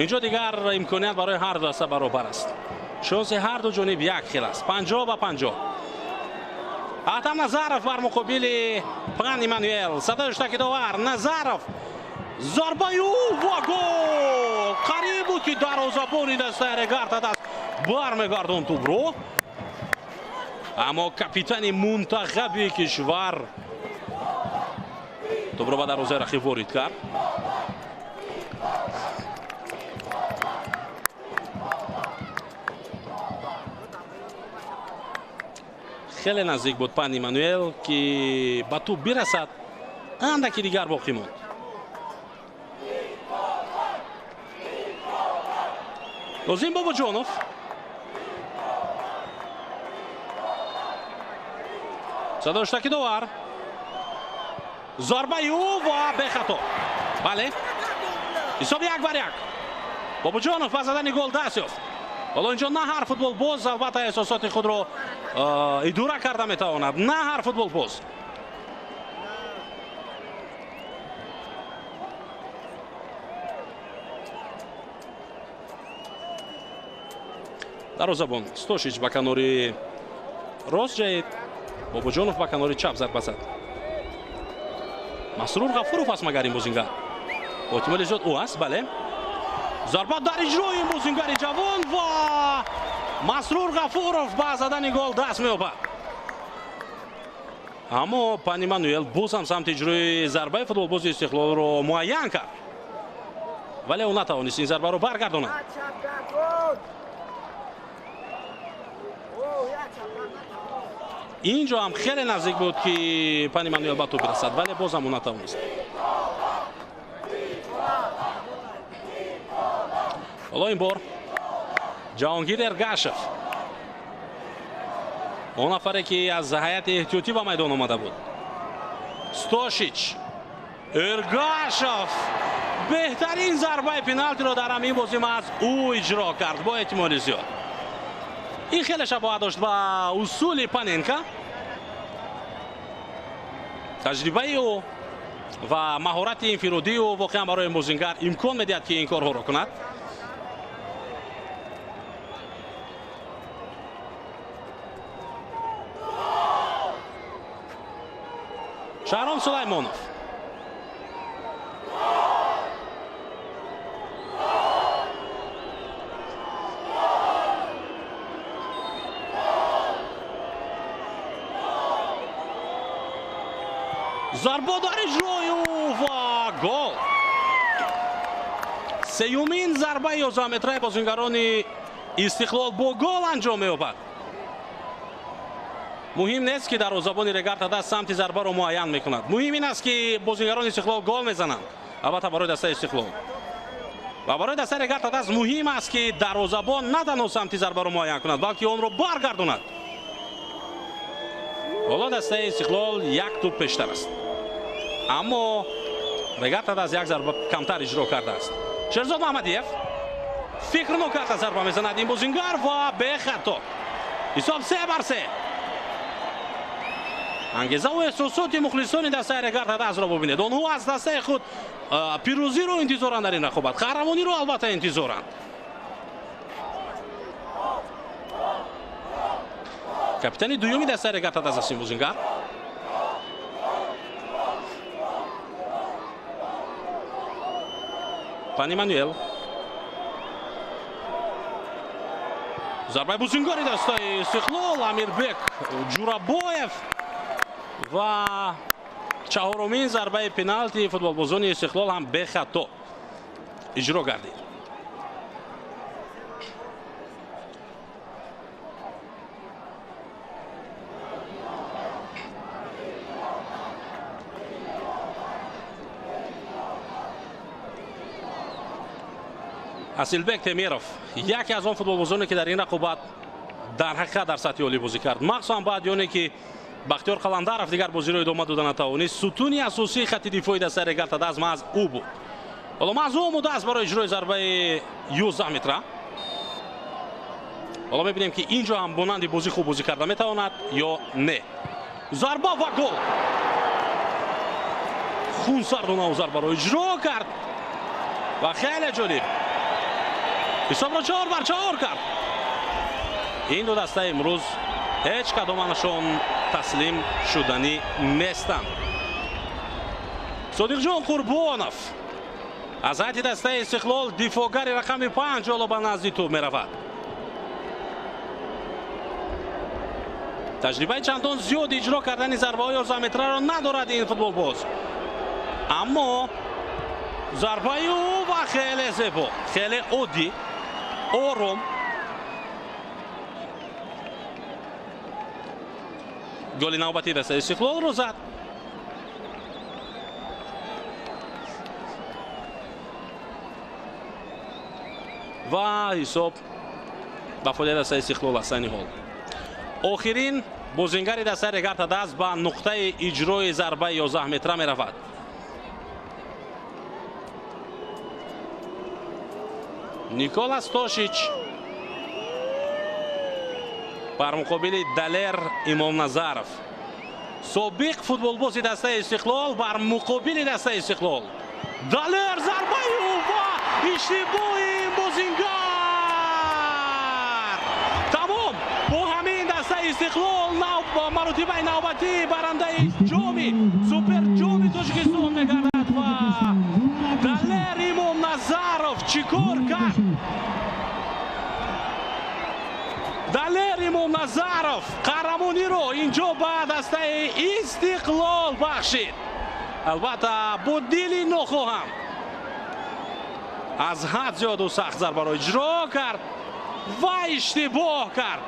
Инҷо дигар имконият барои ҳар ду даста баробар аст. Шонси ҳар ду ҷониб як хел аст. 50-50. Атам Назаров бар муқобили Пан Эммануэл. Садои штаки довар. Назаров. Зарбаи ӯ ва гол! Қариб буд, ки дарвозабони дастаи Регар-ТадАЗ бармегардон тӯбро. Аммо капитани мунтахаби кишвар тӯбро ба дарвозаи рақиб ворид кард. Хеле наздик буд Пан Эммануэл, ки ба тӯб бирасад, андаки дигар боқӣ монд. Нозим Бобоҷонов. Садои штаки довар. Зарбаи ӯ ва бехато. Бале. Ҳисоб 1-1. Бобоҷонов ба задани гол даст ёфт. Ҳоло инҷо на ҳар футболбоз албатта эҳсосоти худро идора карда метавонад. На ҳар футболбоз. Дарвозабон Стошич ба канори рост ҷаҳид, Бобоҷонов ба канори чап зарба зад. Масрур Ғафуров аст магар ин бозингар? Бо эҳтимоли зиёд ӯ аст, бале. Зарба дар иҷрои ин бозингари ҷавон ва Масрур Ғафуров ба задани гол даст меёбад. Аммо Пан Эммануэл боз ҳам самти иҷрои зарбаи футболбози Истиқлолро муайян кард, вале ӯ натавонист ин зарбаро баргардонад. Инҷо ҳам хеле наздик буд, ки Пан Эммануэл ба тӯб бирасад, вале боз ҳам ӯ натавонист. Ҳоло ин бор Ҷаҳонгир Эргашев, он нафаре, ки аз ҳайати эҳтиётӣ ба майдон омада буд. Стошич, Эргашев беҳтарин зарбаи пеналтиро дар ҳамин бозӣ маҳз ӯ иҷро кард бо эҳтимоли зиёд. Ин хеле шабоҳат дошт ба усули Паненка. Таҷрибаи ӯ ва маҳорати инфиродии ӯ воқеан барои бозингар имкон медиҳад, ки ин корҳоро кунад. Шаҳром Сулаймонов. Зарба дар иҷрои ӯ ва гол. Сеюмин зарбаи 11-метраи бозингарони Истиқлол бо гол анҷом меёбад. Муҳим нест, ки дарвозабони Регар-ТадАЗ самти зарбаро муайян мекунад. Муҳим ин аст, ки бозингарони Истиқлол гол мезананд. Албатта барои дастаи Истиқлол. Ва барои дастаи Регар-ТадАЗ муҳим аст, ки дарвозабон на танҳо самти зарбаро муайян кунад, балки онро баргардонад. Ҳоло дастаи Истиқлол як тӯб пештар аст. Аммо Регар-ТадАЗ як зарба камтар иҷро кардааст. Шерзод Маҳмадиев фикр нокарда зарба мезанад ин бозингар ва бехато. Ҳисоб 3-3. Ангезаву эҳсосоти мухлисони дастаи Регар-ТадАЗро бубинед. Онҳо аз дастаи худ пирӯзиро интизоранд дар ин рақобат, қаҳрамониро албатта интизоранд. Капитани дуюми дастаи Регар-ТадАЗ аст ин бозингар. Пан Эммануэл. Зарбаи бозингари дастаи Истиқлол Амирбек Ҷурабоев ва чаҳорумин зарбаи пеналти футболбозони Истиқлол ҳам бехато иҷро гардид. Асилбек Темиров яке аз он футболбозоне, ки дар ин рақобат дар ҳақиқат дар сатҳи олӣ бозӣ кард, махсусан баъди оне ки Бахтиёр Қаландаров дигар бозиро идома дода натавонист, сутуни асосии хатти дифои дастаи Регар-ТадАЗ маҳз ӯ буд. Ҳоло маҳз ӯ омода аст барои иҷрои зарбаи 11 метра. Ҳоло мебинем, ки инҷо ҳам монанди бозӣ хуб бозӣ карда метавонад ё не. Зарба ва гол. Хунсардона ӯ зарбаро иҷро кард ва хеле ҷолиб. Ҳисобро 4-4 кард. Ин ду даста имрӯз ҳеҷ кадомашон таслим шуданӣ нестанд. Содиқҷон Қурбонов аз ҳайати дастаи Истиқлол, дифоъгари рақами 5, ҳоло ба назди тӯб меравад. Таҷрибаи чандон зиёд иҷро кардани зарбаҳои 11 метраро надорад ин футболбоз, аммо зарбаи ӯ ва хеле зебо, хеле оддӣ, ором. Голи навбатии дастаи Истиқлолро зад. Ва ҳисоб ба фоидаи дастаи Истиқлол аст айни ҳол. Охирин бозингари дастаи Регарта даст ба нуқтаи иҷрои зарбаи 11 метра меравад. Николас Тошич бар муқобили Далер Имомназаров, собиқ футболбози дастаи Истиқлол бар муқобили дастаи Истиқлол. Далер, зарбаи ӯ ва иштибоҳи бозингар. Тамом, бо ҳамин дастаи Истиқлол маротибаи навбатӣ барандаи ҷоми Суперҷоми Тоҷикистон мегардад. Ва Далер Имомназаров чӣ кор кард? Далер Имомназаров қаҳрамониро инҷо ба дастаи Истиқлол бахшид. Албатта, бо дили нохоҳам аз ҳад зиёду сахт зарбаро иҷро кард ва иштибоҳ кард.